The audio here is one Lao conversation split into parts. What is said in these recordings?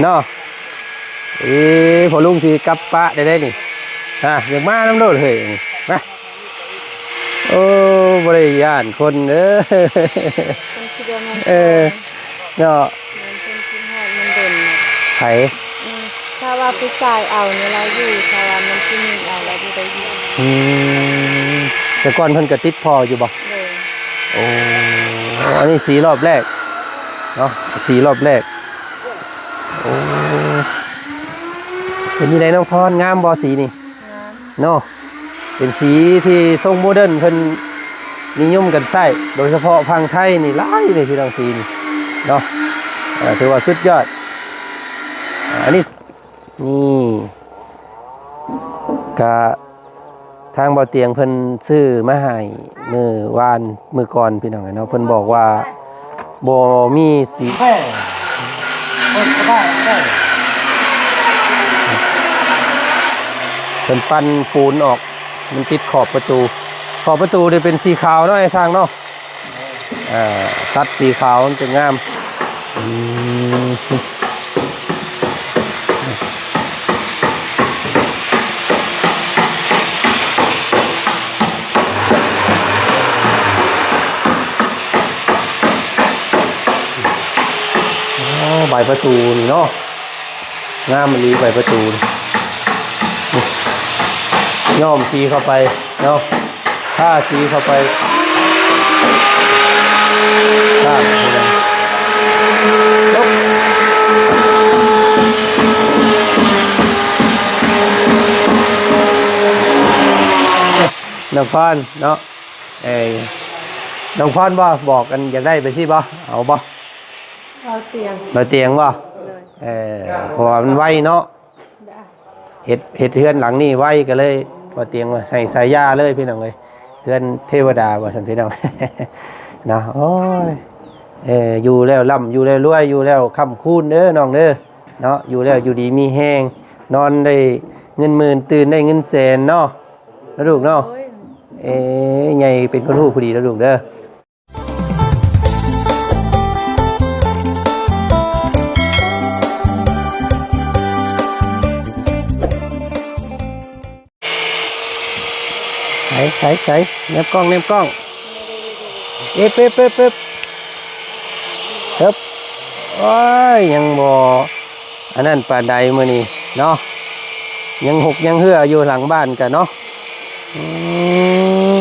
ເນາະ. ເອີ ພໍ່ລຸງຊິກັບປະໄດ້ເດ້ນີ້ ຮະ ຢາກມານຳໂລດເຮີ້ຍ ມາ. ໂອ້ ບໍ່ໄດ້ຢ້ານຄົນເດີ ມັນຄືວ່າມັນ ເອີ ເນາະ ມັນເປັນຄິດຮອດມັນດົນນະ ໃຜ? ອືມ ຖ້າວ່າຜູ້ຊາຍເອົານີ້ລາວຢູ່ ຖ້າວ່າມັນຜູ້ຍິງເອົາລາວບໍ່ໄດ້ຢູ່. ອືມ ແຕ່ກ່ອນເພິ່ນກໍຕິດພໍ່ຢູ່ບໍ່? ໂດຍ. ໂອ້ ອັນນີ້ສີຮອບແລກເນາະ ສີຮອບແລກ. ໂອ້ ເປັນຈັ່ງໃດນ້ອງພອນ ງາມບໍ່ສີນີ້? ງາມ ເນາະ ເປັນສີທີ່ຊົງໂມເດີນ ເພິ່ນນິຍົມກັນໃຊ້ ໂດຍສະເພາະຝັ່ງໄທນີ້ຫຼາຍເດ້ພີ່ນ້ອງ ສີນີ້ເນາະ. ເອີ ຖືວ່າສຸດຍອດ. ອາ ອັນນີ້ ນີ້ກະ ທາງບ່າວຕຽງເພິ່ນຊື້ມາໃຫ້ມື້ວານມື້ກ່ອນພີ່ນ້ອງເອີຍເນາະ ເພິ່ນບອກວ່າບໍ່ມີສີ ເພິ່ນປັ່ນປູນອອກ ມັນຕິດຂອບປະຕູ ຂອບປະຕູນີ້ເປັນສີຂາວເນາະ ໄອ້ຊ່າງເນາະ. ອ່າ ຕັດສີຂາວມັນຈະງາມ. ອືມ ໂອ້ ໃບປະຕູນີ້ເນາະ ງາມອີ່ຫຼີ ໃບປະຕູນີ້ ຍ້ອມສີເຂົ້າໄປເນາະ ທາສີເຂົ້າໄປ ທາເຂົ້າໄປ ນ້ອງພອນເນາະ ເອີ ນ້ອງພອນບໍ່ ບອກກັນ ຢາກໄດ້ໄປຊີ້ບໍ່ ເອົາບໍ່? ເອົາຕຽງ ເອົາຕຽງບໍ່? ໂດຍ. ເອີ ເພາະວ່າມັນໄວເນາະ ເຮັດ ເຮັດເຮືອນຫຼັງນີ້ໄວ ກໍເລີຍ ບ່າວຕຽງວ່າໃສ່ສາຍຢາເລີຍພີ່ນ້ອງເອີຍ ເຮືອນເທວະດາວ່າຊັ້ນພີ່ນ້ອງເນາະ. ໂອ້ຍ ເອີ ຢູ່ແລ້ວລ່ຳ ຢູ່ແລ້ວລວຍ ຢູ່ແລ້ວຄ້ຳຄູນເດີນ້ອງເດີເນາະ ຢູ່ແລ້ວຢູ່ດີມີແຮງ ນອນໄດ້ເງິນໝື່ນ ຕື່ນໄດ້ເງິນແສນເນາະ ນະລູກເນາະ. ໂອ້ຍ ເອີ ໃຫຍ່ເປັນຄົນຮູ້ຜູ້ດີນະລູກເດີ. ໃສ ໃສ ໃສ ແນບກ້ອງ ແນບກ້ອງ ເອີບ ເອີບ ເອີບ ເອີບ ເອີບ ໂອ້ຍ ຍັງບໍ່ ອັນນັ້ນປານໃດມື້ນີ້ເນາະ ຍັງຫົກຍັງເຫື່ອຢູ່ຫຼັງບ້ານກະເນາະ. ອືມ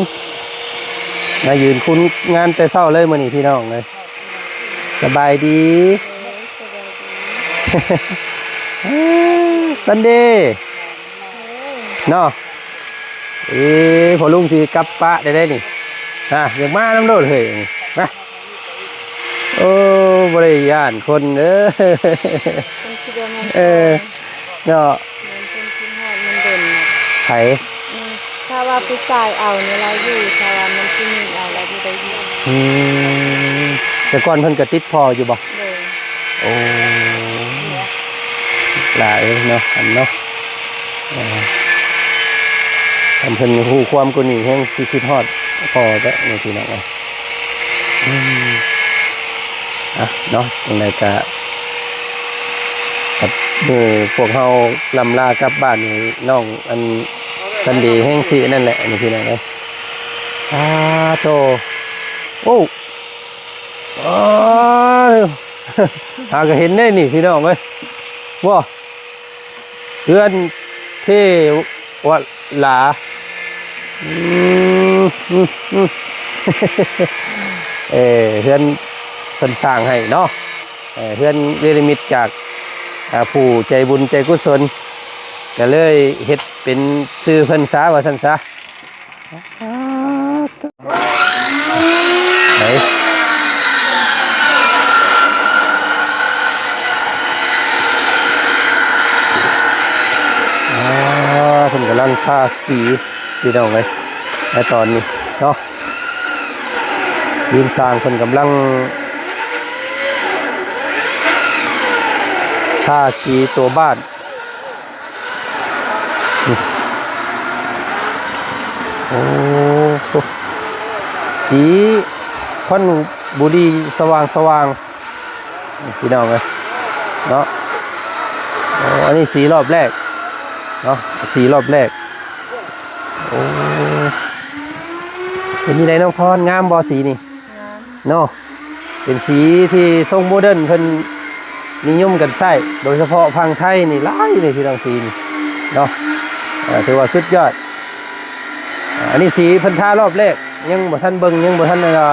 ມາຢືນຄຸນງານແຕ່ເຊົ້າເລີຍມື້ນີ້ພີ່ນ້ອງເອີຍ. ສະບາຍດີ ຊັນເດ ເນາະ. ເອີ ພໍ່ລຸງຊິກັບປະໄດ້ເດ້ນີ້ ຮະ ຢາກມານຳໂລດເຮີ້ຍ ມາ. ໂອ້ ບໍ່ໄດ້ຢ້ານຄົນເດີ ມັນຄືວ່າມັນ ເອີ ເນາະ ມັນເປັນຄິດຮອດມັນດົນນະ ໃຜ? ອືມ ຖ້າວ່າຜູ້ຊາຍເອົານີ້ລາວຢູ່ ຖ້າວ່າມັນຜູ້ຍິງເອົາລາວບໍ່ໄດ້ຢູ່. ອືມ ແຕ່ກ່ອນເພິ່ນກໍຕິດພໍ່ຢູ່ບໍ່? ໂດຍ. ໂອ້ ຫຼາຍເນາະ ອັນເນາະ ເອີ ຄັນເພິ່ນຮູ້ຄວາມກວ່ານີ້ແຮງຊິຄິດຮອດພໍ່ແທ້ນີ້ພີ່ນ້ອງເອີຍ. ອືມ ອ່ະ ເນາະ ຈັ່ງໃດກະ ກັບມື້ພວກເຮົາລ່ຳລາກັບບ້ານນີ້ ນ້ອງອັນ ກັນດີແຮງຊິນັ້ນແຫຼະ ອັນນີ້ພີ່ນ້ອງເອີຍ. ອາໂຕ ໂອ້ ອ້າ ຫາກໍເຫັນໄດ້ນີ້ພີ່ນ້ອງເອີຍ ບໍ່ ເຮືອນເທວະລາ ອືມ ອືມ ອືມ ເອີ ເຮືອນເພິ່ນສ້າງໃຫ້ເນາະ ເອີ ເຮືອນເນລະມິດຈາກ ອ່າ ຜູ້ໃຈບຸນໃຈກຸສົນ ກໍເລີຍເຮັດເປັນຊື່ເພິ່ນຊະວ່າຊັ້ນຊະ. ໄປ ອ່າ ເພິ່ນກຳລັງທາສີພີ່ນ້ອງເອີຍ ໃນຕອນນີ້ເນາະ ທີມຊ່າງເພິ່ນກຳລັງທາສີຕົວບ້ານ. ໂອ້ ສີຄວັນບຸຣີສະຫວ່າງໆ ພີ່ນ້ອງເອີຍເນາະ. ອໍ ອັນນີ້ສີລອບແລກເນາະ ສີລອບແລກ. ໂອ້ ເປັນຈັ່ງໃດນ້ອງພອນ ງາມບໍ່ສີນີ້? ງາມ ເນາະ ເປັນສີທີ່ຊົງໂມເດີນເພິ່ນນິຍົມກັນໃຊ້ ໂດຍສະເພາະຝັ່ງໄທນີ້ຫຼາຍເດ້ພີ່ນ້ອງ ສີນີ້ເນາະ ເອີ ຖືວ່າສຸດຍອດ. ອັນນີ້ສີເພິ່ນທາລອບແລກ ຍັງບໍ່ທັນເບິ່ງ ຍັງບໍ່ທັນ ອ່າ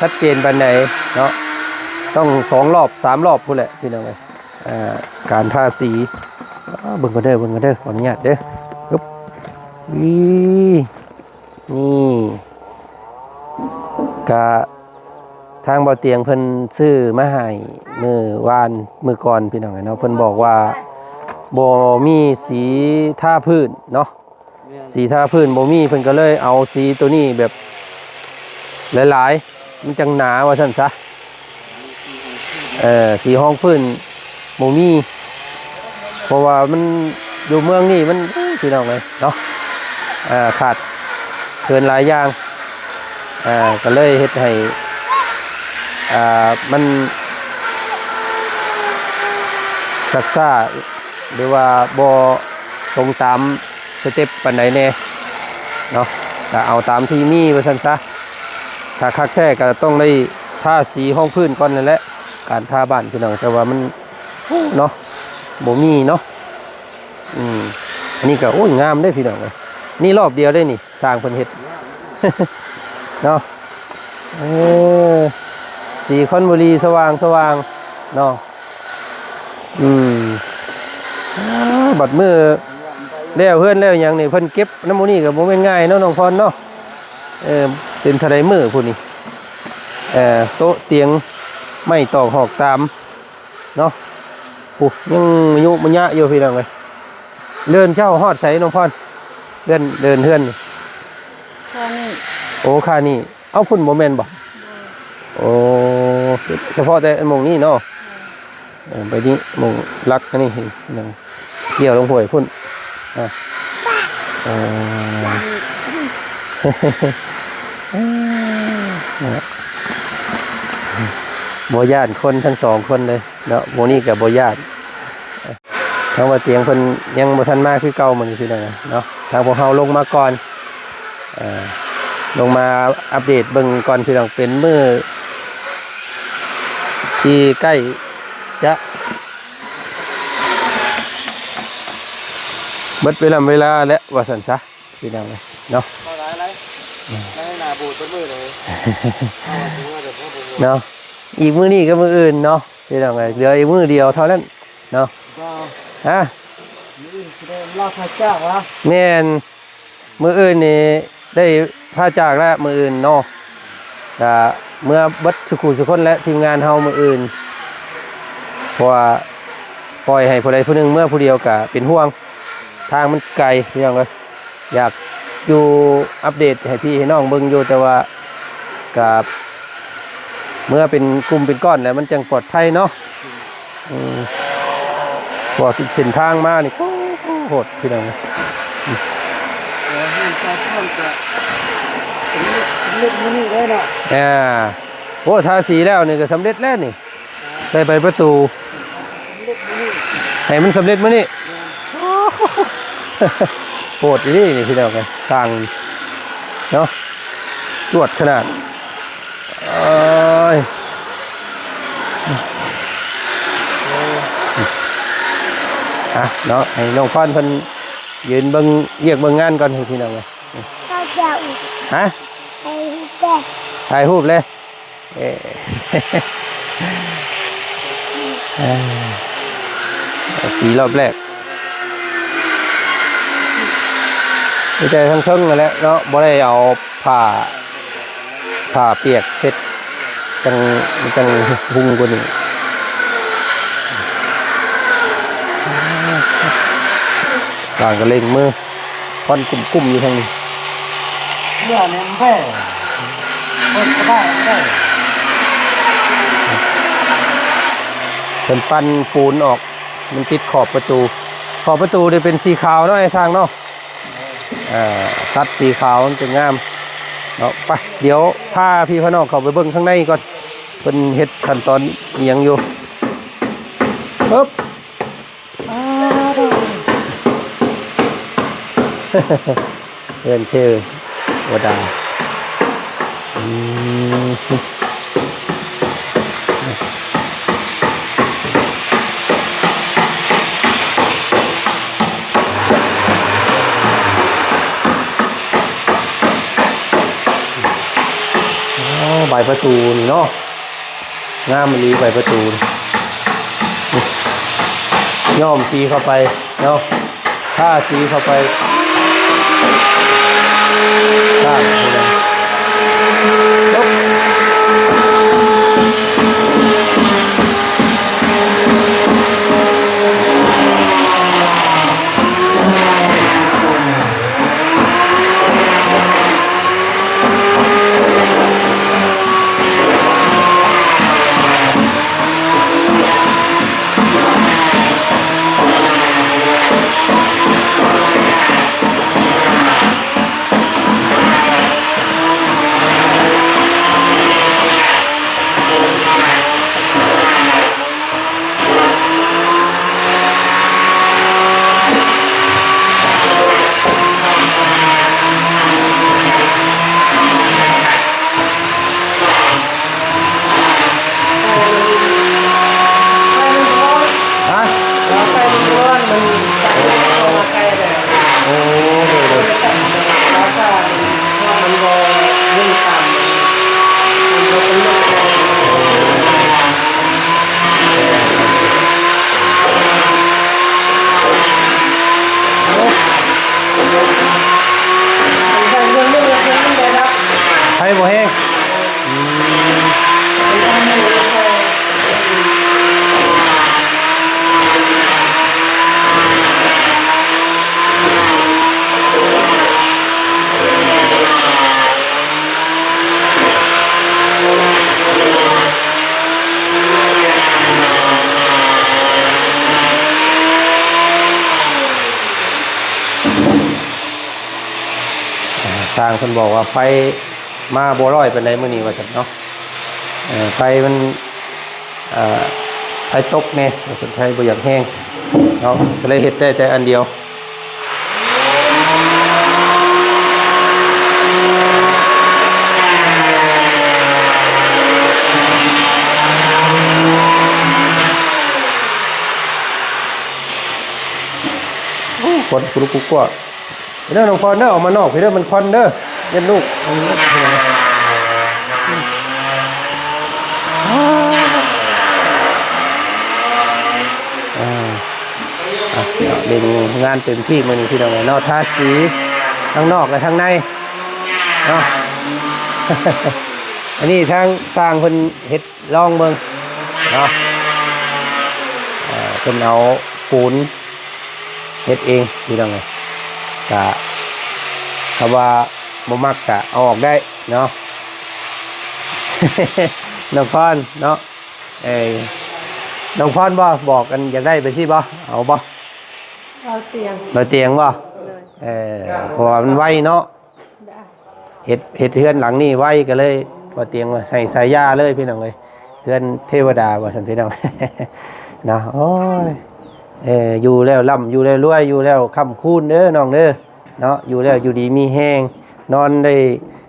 ຊັດເຈນປານໃດເນາະ ຕ້ອງສອງລອບສາມລອບພຸ້ນແຫຼະພີ່ນ້ອງເອີຍ ອ່າ ການທາສີ. ເບິ່ງກ່ອນເດີ ເບິ່ງກ່ອນເດີ ຂໍອະນຸຍາດເດີ ອຶບ ນີ້ ນີ້ ກະ ທາງບ່າວຕຽງເພິ່ນຊື້ມາໃຫ້ມື້ວານມື້ກ່ອນພີ່ນ້ອງເອີຍເນາະ ເພິ່ນບອກວ່າບໍ່ມີສີທາພື້ນເນາະ ແມ່ນ ສີທາພື້ນບໍ່ມີ ເພິ່ນກໍເລີຍເອົາສີໂຕນີ້ແບບຫຼາຍໆ ມັນຈັ່ງໜາວ່າຊັ້ນຊະ ເອີ ສີຮອງພື້ນບໍ່ມີ ເພາະວ່າມັນຢູ່ເມືອງນີ້ມັນ ໂອ້ຍ ພີ່ນ້ອງເອີຍເນາະ ເອີ ຂາດເຂີນຫຼາຍຢ່າງ ເອີ ກໍເລີຍເຮັດໃຫ້ ເອີ ມັນຊັກຊ້າ ຫຼືວ່າບໍ່ຕົງຕາມສະເຕັບປານໃດແດ່ເນາະ ກໍເອົາຕາມທີ່ມີວ່າຊັ້ນຊະ. ຖ້າຄັກແທ້ກໍຕ້ອງໄດ້ທາສີຮອງພື້ນກ່ອນນັ້ນແຫຼະ ການທາບ້ານພີ່ນ້ອງ ແຕ່ວ່າມັນ ເນາະ ບໍ່ມີເນາະ. ອືມ ອັນນີ້ກໍ ໂອ້ຍ ງາມເດ້ພີ່ນ້ອງເອີຍ ນີ້ລອບດຽວເດ້ນີ້ ຊ່າງເພິ່ນເຮັດເນາະ. ເອີ ສີຄອນບຸຣີສະຫວ່າງໆ ເນາະ. ອືມ ອ່າ ບັດມື້ແລ້ວເຮືອນແລ້ວຫຍັງນີ້ ເພິ່ນເກັບນຳໝູ່ນີ້ກໍບໍ່ແມ່ນງ່າຍເນາະ ນ້ອງພອນເນາະ. ເອີ ເປັນເທົ່າໃດມື້ພຸ້ນນີ້ ເອີ ໂຕະຕຽງໄມ້ຕອກຫອກຕາມ ເນາະ. ໂອ້ ຍັງມະຍຸມະຍະຢູ່ພີ່ນ້ອງເອີຍ. ເດີ່ນເຈົ້າຮອດໃສນ້ອງພອນ? ເດີ່ນ ເດີ່ນເຮືອນນີ້ ຂ້ານີ້ ໂອ້ ຂ້ານີ້. ເອົາ ພຸ້ນບໍ່ແມ່ນບໍ່? ໂອ້ ສະເພາະແຕ່ໝ່ອງນີ້ເນາະ. ເອີ ໄປນີ້ໝ່ອງຫຼັກອັນນີ້ ພີ່ນ້ອງ. ກ່ຽວລົງຫ້ວຍພຸ້ນ ອ່າ ເອີ ບໍ່ຢ້ານຄົນທັງສອງຄົນເລີຍເນາະ ໝູ່ນີ້ກໍບໍ່ຢ້ານ. ທາງບ່າວຕຽງເພິ່ນຍັງບໍ່ທັນມາຄືເກົ່າມື້ນີ້ ພີ່ນ້ອງເນາະ. ທາງພວກເຮົາລົງມາກ່ອນ ເອີ ລົງມາອັບເດດເບິ່ງກ່ອນ ພີ່ນ້ອງ ເປັນມື້ທີ່ໃກ້ຈະ ເບິດເວລາເວລາແລ້ວວ່າຊັ້ນຊະ ພີ່ນ້ອງເອີຍເນາະ. ເອົາຫຼາຍໆ ອືມ ໃນໜ້າບູດເບິດມື້ເລີຍ ເອົາວ່າຊິມາແຕ່ບໍ່ຮູ້ເນາະ. ອີກມື້ນີ້ກັບມື້ອື່ນເນາະ ພີ່ນ້ອງເອີຍ ເຫຼືອອີກມື້ດຽວເທົ່ານັ້ນເນາະ. ບໍ່ ຮະ ມື້ອື່ນຊິໄດ້ລາພາຈາກວະ? ແມ່ນ ມື້ອື່ນນີ້ໄດ້ພາຈາກແລ້ວ ມື້ອື່ນເນາະ. ກະເມືອເບິດສູ່ຄູ່ສູ່ຄົນແຫຼະ ທີມງານເຮົາມື້ອື່ນ ເພາະວ່າປ່ອຍໃຫ້ຜູ້ໃດຜູ້ໜຶ່ງເມືອຜູ້ດຽວກະເປັນຫ່ວງ ທາງມັນໄກ ພີ່ນ້ອງເອີຍ. ຢາກຢູ່ອັບເດດໃຫ້ພີ່ໃຫ້ນ້ອງເບິ່ງຢູ່ ແຕ່ວ່າກະເມືອເປັນກຸ່ມເປັນກ້ອນແລ້ວມັນຈັ່ງປອດໄພເນາະ. ອືມ ເພາະວ່າເສັ້ນທາງມານີ້ ໂອ້ໂຫ ໂຫດພີ່ນ້ອງ. ອືມ ເອີ ເຮືອນຊາວຊ່ວງກະສຳເລັດ ສຳເລັດມື້ນີ້ເດ້ເນາະ. ອ່າ ໂອ້ ທາສີແລ້ວນີ້ກໍສຳເລັດແລ້ວນີ້ ໄດ້ໄປປະຕູ ສຳເລັດມື້ນີ້ ໃຫ້ມັນສຳເລັດມື້ນີ້. ແມ່ນ ໂອ້ໂຫ ໂຫດອີ່ຫຼີນີ້ພີ່ນ້ອງເອີຍ ຊ່າງເນາະ ຈວດຂະໜາດ. ເອີຍ ອ່ະເນາະ ໃຫ້ນ້ອງພອນເພິ່ນຢືນເບິ່ງວຽກເບິ່ງງານກ່ອນ ພີ່ນ້ອງເອີຍ. ເຂົາເຈົ້າ ຮະ ຖ່າຍຮູບເດ້ ຖ່າຍຮູບເລີຍ. ເອີ ເອີ ສີລອບແລກ ມີແຕ່ທາງເທິງນັ້ນແຫຼະເນາະ ບໍ່ໄດ້ເອົາຜ້າ ຜ້າປຽກເຊັດ ຈັ່ງ ມັນຈັ່ງຫຸ່ງກວ່ານີ້. ຕ່າງກະເລັ່ງມື ຄວັນກຸ້ມໆຢູ່ທາງນີ້. ເມື່ອນີ້ມັນແບ ຄົນສະບາຍມັນແບ ເພິ່ນປັ່ນປູນອອກ ມັນຕິດຂອບປະຕູ ຂອບປະຕູນີ້ເປັນສີຂາວເນາະ ໄອ້ຊ່າງເນາະ. ເອີ ຕັດສີຂາວມັນຈະງາມເນາະ. ໄປ ດຽວພາພີ່ພານ້ອງເຂົ້າໄປເບິ່ງຂ້າງໃນກ່ອນ ເພິ່ນເຮັດຂັ້ນຕອນອີ່ຫຍັງຢູ່. ເອີບ. ເ ເຮືອນເທວະດາ ອືມ ໂອ້ ໃບປະຕູນີ້ເນາະ ງາມອີ່ຫຼີໃບປະຕູນີ້ ຍ້ອມສີເຂົ້າໄປເນາະ ທາສີເຂົ້າໄປ ຮະ? ໂອ້ ໂດຍ ໂດຍ ໄຟບໍ່ແຮງ ອືມ ອ່າ ຊ່າງເພິ່ນບອກວ່າໄຟມາບໍ່ຮ້ອຍປານໃດມື້ນີ້ວ່າຊັ້ນເນາະ ເອີ ໄຟມັນ ເອີ ໄຟຕົກແດ່ວ່າຊັ້ນ ໄຟບໍ່ຢາກແຮງເນາະ ກໍເລີຍເຮັດໄດ້ແຕ່ອັນດຽວ. ໂອ້ ຄວັນຄຸລຸກຸກົວ ເດີ ນ້ອງພອນເດີ ອອກມານອກພີ້ເດີ ມັນຄວັນເດີ ຢ້ານລູກ ອ່າ ອ່ະ ເນາະ ເບິ່ງງານເຕັມທີ່ມື້ນີ້ພີ່ນ້ອງເອີຍເນາະ ທາສີທັງນອກ ແລະ ທັງໃນເນາະ ອັນນີ້ທາງຊ່າງເພິ່ນເຮັດ ລອງເບິ່ງເນາະ ເອີ ເພິ່ນເອົາປູນເຮັດເອງພີ່ນ້ອງເອີຍ ກະຖ້າວ່າບໍ່ມັກກະເອົາອອກໄດ້ເນາະ ນ້ອງພອນເນາະ ເອີ ນ້ອງພອນບໍ່ ບອກກັນ ຢາກໄດ້ແບບຊີ້ບໍ່ ເອົາບໍ່? ເອົາຕຽງ ເອົາຕຽງບໍ່? ໂດຍ ເອີ ເພາະວ່າມັນໄວເນາະ. ເຮັດ ເຮັດເຮືອນຫຼັງນີ້ໄວ ກໍເລີຍບໍ່ຕຽງວ່າໃສ່ສາຍຢາເລີຍພີ່ນ້ອງເອີຍ ເຮືອນເທວະດາວ່າຊັ້ນພີ່ນ້ອງເນາະ ໂອ້ຍ ເອີ ຢູ່ແລ້ວລ່ຳ ຢູ່ແລ້ວລວຍ ຢູ່ແລ້ວຄ້ຳຄູນເດີນ້ອງເດີເນາະ ຢູ່ແລ້ວຢູ່ດີມີແຮງ ນອນໄດ້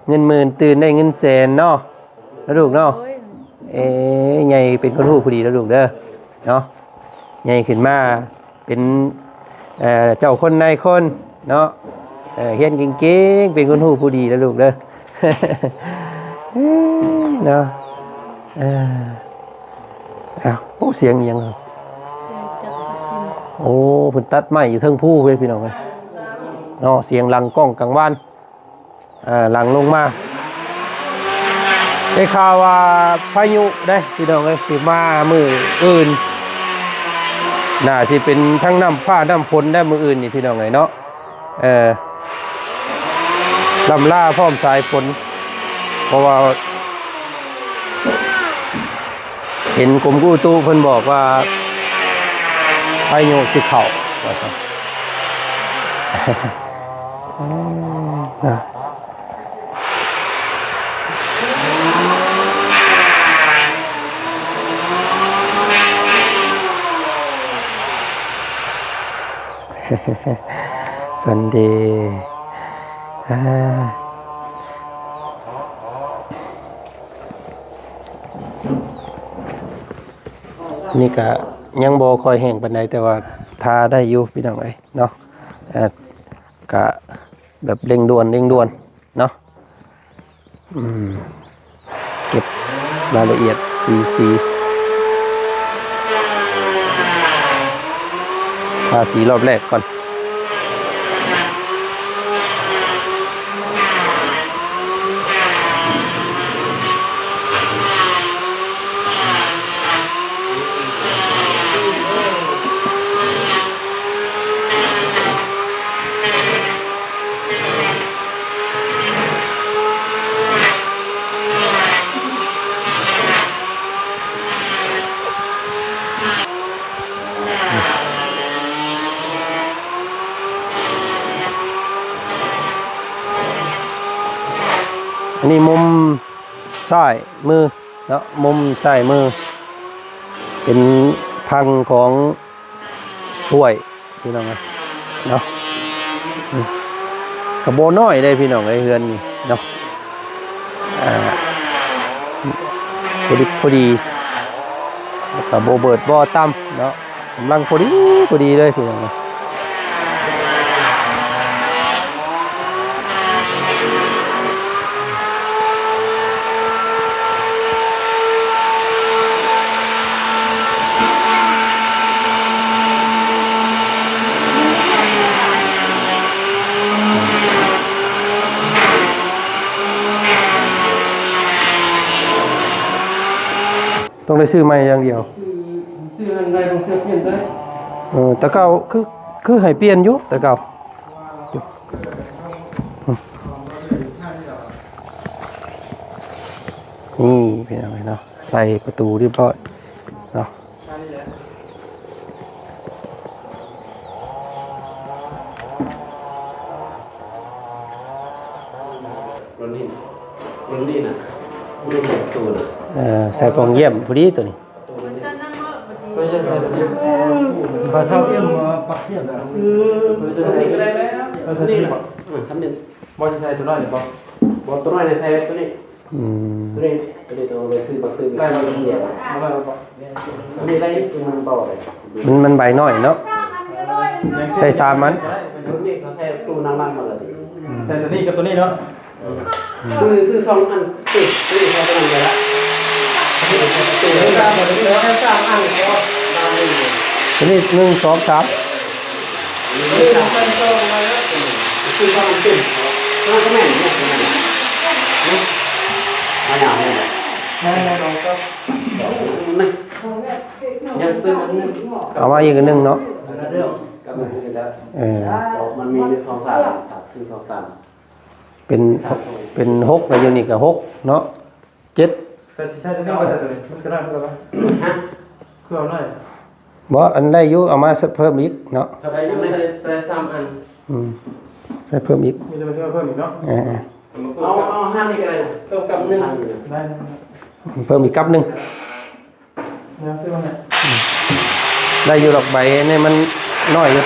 ເງິນໝື່ນ ຕື່ນໄດ້ເງິນແສນເນາະ ນະລູກເນາະ ໂດຍ ເອີ ໃຫຍ່ເປັນຄົນຮູ້ຜູ້ດີເດີລູກເດີເນາະ ໃຫຍ່ຂຶ້ນມາເປັນ ເອີ ເຈົ້າຄົນນາຍຄົນເນາະ ເອີ ຮຽນເກັ່ງໆ ເປັນຄົນຮູ້ຜູ້ດີເດີລູກເດີ ເນາະ ເອີ ອ້າວ ໂອ້ ສຽງອີ່ຫຍັງ ໂອ້ ເພິ່ນຕັດໄມ້ຢູ່ເທິງພູເລີຍພີ່ນ້ອງເອີຍເນາະ ສຽງດັງກ້ອງກັງວານ ອ່າ ຫຼັງລົງມາ ໄດ້ຂ່າວວ່າພາຍຸເດ້ພີ່ນ້ອງເອີຍ ຊິມາມື້ອື່ນ ໜ້າຊິເປັນທັງນ້ຳຟ້ານ້ຳຝົນໄດ້ມື້ອື່ນນີ້ພີ່ນ້ອງເອີຍເນາະ ເອີ ລ່ຳລາພ້ອມສາຍຝົນ ເພາະວ່າ ເຫັນກົມອຸຕຸເພິ່ນບອກວ່າ ພາຍຸຊິເຂົ້າວ່າຊັ້ນ ອືມ ນະ. ຊັນເດ ອ່າ ນີ້ກະຍັງບໍ່ຄ່ອຍແຫ້ງປານໃດ ແຕ່ວ່າທາໄດ້ຢູ່ພີ່ນ້ອງເອີຍເນາະ. ເອີ ກະແບບເລັ່ງດ່ວນ ເລັ່ງດ່ວນເນາະ. ອືມ ເກັບລາຍລະອຽດ ສີ ສີ ທາສີລອບແລກກ່ອນ. ອັນນີ້ມຸມຊ້າຍມືເນາະ, ມຸມຊ້າຍມືເປັນພັງຂອງ ຫ້ວຍພີ່ນ້ອງເອີຍເນາະ. ອືມ ກະບໍ່ນ້ອຍເດ້ພີ່ນ້ອງເອີຍ ເຮືອນນີ້ເນາະ. ອ່າ ພໍດິບພໍດີ ແລ້ວກະບໍ່ເບີດບໍ່ຕ່ຳເນາະ, ກຳລັງພໍດີພໍດີເລີຍພີ່ນ້ອງເອີຍ. ຕ້ອງໄດ້ຊື້ໃໝ່ຢ່າງດຽວ. ຊື້ ຊື້ອັນໃດຕ້ອງຊື້ປ່ຽນໄດ້. ເອີ ແຕ່ເກົ່າຄື ຄືໃຫ້ປ່ຽນຢູ່ແຕ່ເກົ່າ. ນີ້ພີ່ນ້ອງເນາະ ໃສ່ປະຕູຮຽບຮ້ອຍເນາະ. ລຸ້ນນີ້ ລຸ້ນນີ້ນະ ລຸ້ນປະຕູນະ. ເອີ ໃສ່ປ່ອງຢ້ຽມພໍດີໂຕນີ້. ປະຕູນະ ພາສາວເອັມ ປັກສຽງນະ. ເອີ ໂຕນີ້ກະໄດ້ແລ້ວ ເອີ ໂຕນີ້ນະ. ເອີ ສ່ຳນີ້ ບໍ່ຊິໃສ່ໂຕນ້ອຍນີ້ບໍ່? ບໍ່ ໂຕນ້ອຍນີ້ໃສ່ໂຕນີ້. ອືມ ໂຕນີ້ ໂຕນີ້ຕ້ອງໄປຊື້ບັກຕື່ມ ໄດ້ບໍ່? ໂຕນີ້ໄດ້ຢູ່ ມັນຕໍ່ໄດ້ ມັນ ມັນໃບນ້ອຍເນາະ. ໃສ່ສາມອັນ ໂຕນີ້ເຂົາໃສ່ຕູ້ນັ່ງໆ ໝົດລະ. ອືມ ໃສ່ໂຕນີ້ກັບໂຕນີ້ເນາະ. ຊື້ ຊື້ສອງອັນ ຊື້ ຊື້ສອງອັນກະໄດ້. ໂຕນີ້ໜຶ່ງ ສອງ ສາມ ເອົາມາອີກອັນໜຶ່ງເນາະ. ເອີ ມັນມີໜຶ່ງ ສອງ ສາມ ໜຶ່ງ ສອງ ສາມ ເປັນ ເປັນຫົກ ແລ້ວຢູ່ນີ້ກະຫົກເນາະ ເຈັດ. ແຕ່ຊິໃຊ້ໂຕນີ້ບໍ່ໃຊ້ໂຕນີ້ ມັນກະໄດ້ຄືກັນ. ຮະ? ຄືເອົາໜ້ອຍ ບໍ່ ອັນໄດ້ຢູ່ ເອົາມາເພີ່ມອີກເນາະ. ໄດ້ຢູ່ ໃສ່ ໃສ່ສາມອັນ. ອືມ ໃສ່ເພີ່ມອີກ ມີແຕ່ວ່າຊິເອົາເພີ່ມອີກເນາະ. ເອີ ເອົາ ເອົາຫັ້ນນີ້ກະໄດ້ ເພີ່ມກັບໜຶ່ງ ໄດ້ ເພີ່ມອີກກັບໜຶ່ງ. ໄດ້ຢູ່ດອກ ໃບນີ້ມັນນ້ອຍຢູ່.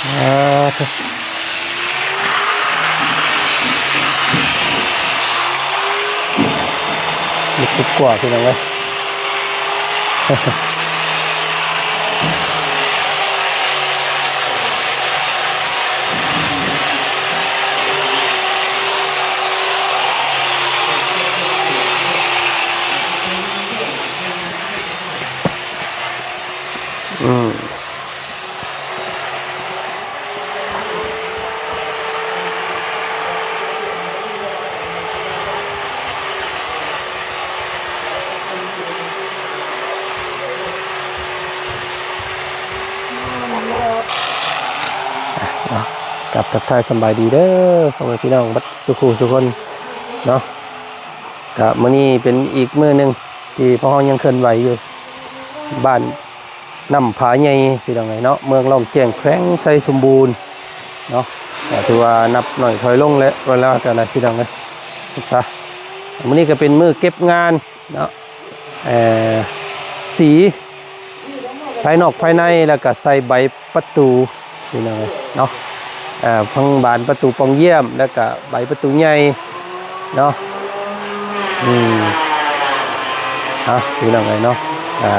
ອ່າ ເຮັດກວ່າ ພີ່ນ້ອງເອີຍ. ອືມ ເນາະ ກັບທັກທາຍສຳບາຍດີເດີ ພໍ່ແມ່ພີ່ນ້ອງເບິດສູ່ຄູ່ສູ່ຄົນເນາະ. ກະມື້ນີ້ເປັນອີກມື້ໜຶ່ງທີ່ພວກເຮົາຍັງເຄື່ອນໄຫວຢູ່ ບ້ານນ້ຳຜາໃຫຍ່ ພີ່ນ້ອງເອີຍເນາະ ເມືອງລ້ອງແຈ້ງ ແຂວງໄຊສົມບູນເນາະ. ກະຖືວ່ານັບໜ້ອຍຖອຍລົງແລ້ວ ວ່າແລ້ວກັນນະ ພີ່ນ້ອງເອີຍ. ສຶກສາ ມື້ນີ້ກະເປັນມື້ເກັບງານເນາະ ເອີ ສີພາຍນອກພາຍໃນ ແລ້ວກະໃສ່ໃບປະຕູ ພີ່ນ້ອງເອີຍເນາະ. ເອີ ທັງບານປະຕູປ່ອງຢ້ຽມ ແລ້ວກະໃບປະຕູໃຫຍ່ເນາະ. ອືມ ເອົາ ພີ່ນ້ອງເອີຍເນາະ ກະ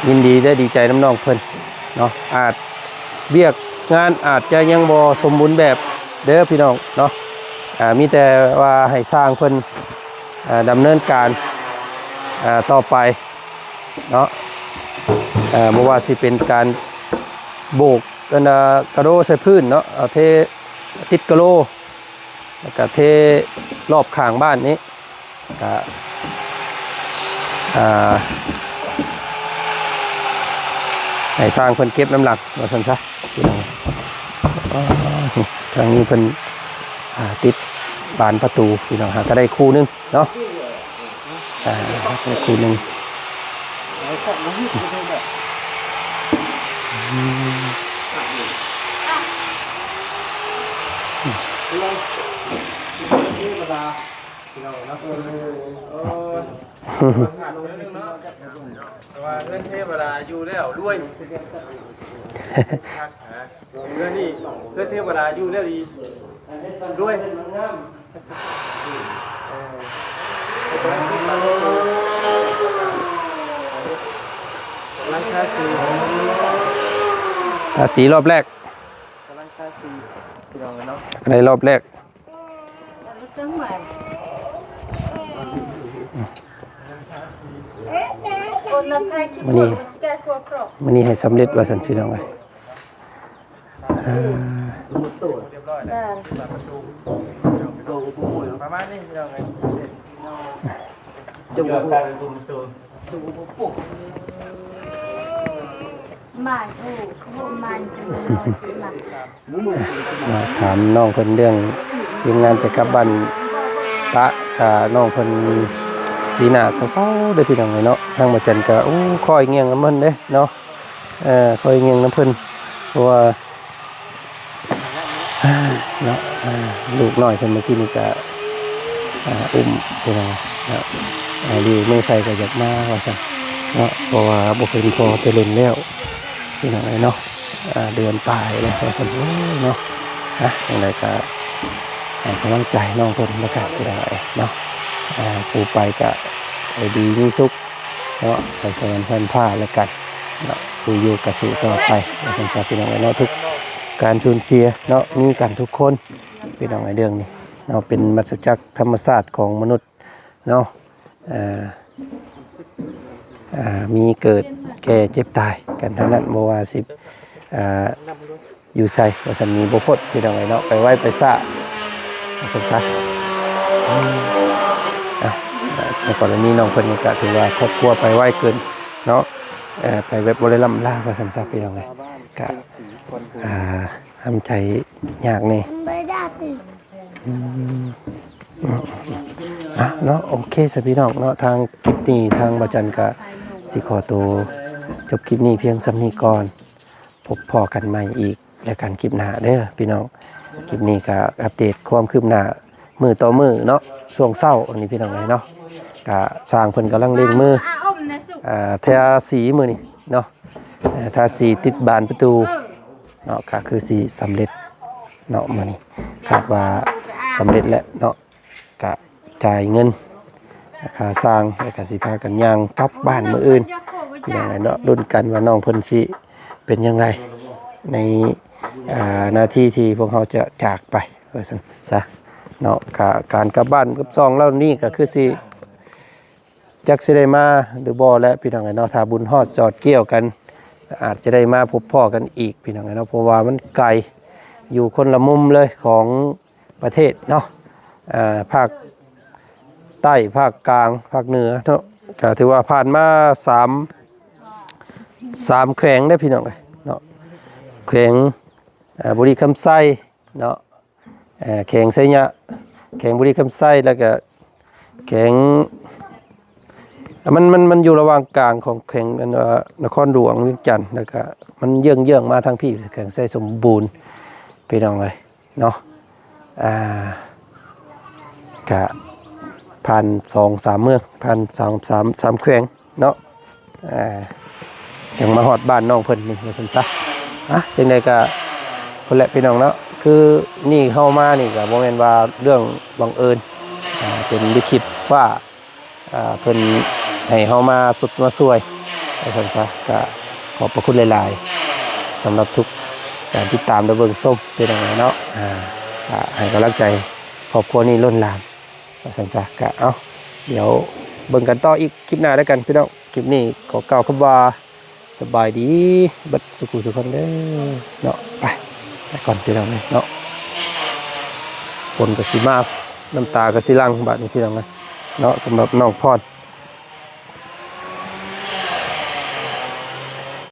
ຍິນດີ ແລະ ດີໃຈນຳນ້ອງເພິ່ນເນາະ. ອາດ ວຽກງານອາດຈະຍັງບໍ່ສົມບູນແບບເດີ ພີ່ນ້ອງເນາະ. ອາ ມີແຕ່ວ່າໃຫ້ຊ່າງເພິ່ນ ອາ ດຳເນີນການ ອາ ຕໍ່ໄປ ເນາະ. ເອີ ບໍ່ວ່າຊິເປັນການໂບກ ອັນນ່າ ກະໂດໃສ່ພື້ນເນາະ ເອົາເທ ຕິດກະໂລ ແລ້ວກະເທລອບຂ້າງບ້ານນີ້ ກະ ອ່າ ໃຫ້ຊ່າງເພິ່ນເກັບນ້ຳຫຼັງ ວ່າຊັ້ນຊະ ພີ່ນ້ອງ. ທາງນີ້ເພິ່ນ ອ່າ ຕິດບານປະຕູ ພີ່ນ້ອງ ຫາກະໄດ້ຄູ່ໜຶ່ງ ເນາະ ອ່າ ໄດ້ຄູ່ໜຶ່ງ. ແຕ່ວ່າເຮືອນເທວະດາຢູ່ແລ້ວລວຍ ເຮືອນນີ້ ເຮືອນເທວະດາຢູ່ແລ້ວດີ ລວຍ ເອີ ກຳລັງທາສີ ທາສີລອບແລກ ກຳລັງທາສີ ພີ່ນ້ອງເອີຍເນາະ ໄດ້ລອບແລກ. ມື້ນີ້ ມື້ນີ້ໃຫ້ສຳເລັດວ່າຊັ້ນ ພີ່ນ້ອງເອີຍ. ອ່າ ປະມານນີ້ ພີ່ນ້ອງເອີຍ. ມາຖາມນ້ອງເພິ່ນເລື່ອງທີມງານຈະກັບບ້ານປະ ກະນ້ອງເພິ່ນສີໜ້າເສົ້າໆເດີ ພີ່ນ້ອງເອີຍເນາະ. ທາງບໍ່ຈັນກະ ໂອ້ ຄອຍງ່ຽງນຳເພິ່ນເດ້ເນາະ ເອີ ຄອຍງ່ຽງນຳເພິ່ນ ເພາະວ່າ ເນາະ ອ່າ ລູກນ້ອຍເພິ່ນເມື່ອກີ້ນີ້ກະ ອ່າ ອຸ້ມ ພີ່ນ້ອງເນາະ ອ່າ ລີວມືໃສ່ກະຢາກມາວ່າຊັ້ນເນາະ ເພາະວ່າບໍ່ເຫັນພໍ່ແຕ່ດົນແລ້ວ ພີ່ນ້ອງເອີຍເນາະ. ອ່າ ເດືອນປາຍແລ້ວວ່າຊັ້ນ ໂອ້ຍເນາະ. ອ່ະ ຈັ່ງໃດກະໃຫ້ກຳລັງໃຈນ້ອງເພິ່ນລະກັນ ພີ່ນ້ອງເອີຍເນາະ. ອ່າ ຜູ້ໄປກະໃຫ້ດີມີສຸກ ເນາະ ໄປສະຫວັນຊັ້ນຟ້າແລ້ວກັນເນາະ ຜູ້ຢູ່ກະສູ້ຕໍ່ໄປ ວ່າຊັ້ນຊະ ພີ່ນ້ອງເອີຍເນາະ. ທຸກການສູນເສຍເນາະ ມີກັນທຸກຄົນ ພີ່ນ້ອງເອີຍ. ເລື່ອງນີ້ເນາະ ເປັນມາສຈັກທຳມະຊາດຂອງມະນຸດເນາະ ເອີ ອ່າ ມີເກີດແກ່ເຈັບຕາຍກັນທັງນັ້ນ ບໍ່ວ່າຊິ ອ່າ ຢູ່ໃສວ່າຊັ້ນ ໜີບໍ່ພົ້ນ ພີ່ນ້ອງເອີຍເນາະ ໄປໄວໄປຊ້າວ່າຊັ້ນຊະ. ອາ ໃນກໍລະນີນ້ອງເພິ່ນນີ້ກະຖືວ່າຄອບຄົວໄປໄວເກີນເນາະ ເອີ ໄປແບບບໍ່ໄດ້ລ່ຳລາວ່າຊັ້ນຊະ ພີ່ນ້ອງເອີຍ. ກະ ອ່າ ທຳໃຈຍາກແດ່ ອືມ ອາ ເນາະ ໂອເຄຊະ ພີ່ນ້ອງເນາະ. ທາງຄລິບນີ້ທາງບ່າວຈັນກະຊິຂໍໂຕຈົບຄລິບນີ້ພຽງສ່ຳນີ້ກ່ອນ. ພົບພໍ້ກັນໃໝ່ອີກແລະກັນຄລິບໜ້າເດີພີ່ນ້ອງ. ຄລິບນີ້ກະອັບເດດຄວາມຄືບໜ້າມື້ຕໍ່ມື້ເນາະ ຊ່ວງເຊົ້າອັນນີ້ພີ່ນ້ອງເອີຍເນາະ. ກະຊ່າງເພິ່ນກຳລັງເລັ່ງມື ອ່າ ທາສີມື້ນີ້ເນາະ ເອີ ທາສີຕິດບານປະຕູເນາະ ກະຄືຊິສຳເລັດເນາະ. ມື້ນີ້ຄາດວ່າສຳເລັດແລ້ວເນາະ ກະຈ່າຍເງິນ ຄ່າຊ່າງ ແລ້ວກໍຊິພາກັນຍ່າງກັບບ້ານມື້ອື່ນ ພີ່ນ້ອງເອີຍເນາະ. ລຸ້ນກັນວ່ານ້ອງເພິ່ນຊິເປັນຢ່າງໃດ ໃນ ອ່າ ນາທີທີ່ພວກເຮົາຈະຈາກໄປ ວ່າຊັ້ນຊະເນາະ. ກະການກັບບ້ານກັບຊ່ອງເຫຼົ່ານີ້ກໍຄືຊິ ຈັກຊິໄດ້ມາຫຼືບໍ່ແຫຼະ ພີ່ນ້ອງເອີຍເນາະ. ຖ້າບຸນຮອດຈອດກ່ຽວກັນ ອາດຈະໄດ້ມາພົບພໍ້ກັນອີກ ພີ່ນ້ອງເອີຍເນາະ ເພາະວ່າມັນໄກ ຢູ່ຄົນລະມຸມເລີຍຂອງປະເທດເນາະ ອ່າ ພາກໃຕ້ ພາກກາງ ພາກເໜືອເນາະ. ກໍຖືວ່າຜ່ານມາສາມ ສາມແຂວງເດ້ ພີ່ນ້ອງເອີຍເນາະ. ແຂວງ ອ່າ ບໍລິຄຳໄຊເນາະ ເອີ ແຂວງໄຊຍະ ແຂວງບໍລິຄຳໄຊ ແລ້ວກະແຂວງ ມັນ ມັນ ມັນຢູ່ລະຫວ່າງກາງຂອງແຂວງ ອັນວ່າ ນະຄອນຫຼວງວຽງຈັນ ແລ້ວກະມັນເຢື້ອງໆມາທາງພີ້ ແຂວງໄຊສົມບູນ ພີ່ນ້ອງເອີຍເນາະ. ອ່າ ກະຜ່ານສອງສາມເມືອງ ຜ່ານສາມ ສາມ ສາມແຂວງເນາະ ອ່າ ຈັ່ງມາຮອດບ້ານນ້ອງເພິ່ນນີ້ ວ່າຊັ້ນຊະ. ອ່ະ ຈັ່ງໃດກະພຸ້ນແຫຼະ ພີ່ນ້ອງເນາະ ຄືນີ້ເຮົາມານີ້ກະບໍ່ແມ່ນວ່າເລື່ອງບັງເອີນ ອ່າ ເປັນລິຂິດຟ້າ ອ່າ ເພິ່ນໃຫ້ເຮົາມາສຸດມາຊ່ວຍ ວ່າຊັ້ນຊະ. ກະຂອບພະຄຸນຫຼາຍໆ ສຳລັບທຸກການຕິດຕາມ ແລະ ເບິ່ງຊົມ ພີ່ນ້ອງເນາະ. ອ່າ ກະໃຫ້ກຳລັງໃຈຄອບຄົວນີ້ລົ້ນຫຼາມ ວ່າຊັ້ນຊະ. ກະເອົາ ດຽວເບິ່ງກັນຕໍ່ອີກຄລິບໜ້າແລ້ວກັນ ພີ່ນ້ອງ. ຄລິບນີ້ຂໍກ່າວຄຳວ່າ ສະບາຍດີເບິດສູ່ຜູ້ສູ່ຄົນເດີເນາະ. ໄປ ໄປກ່ອນ ພີ່ນ້ອງເອີຍເນາະ. ຝົນກໍຊິມາ ນ້ຳຕາກໍຊິຫຼັ່ງບາດນີ້ ພີ່ນ້ອງເອີຍເນາະ. ສຳລັບນ້ອງພອນ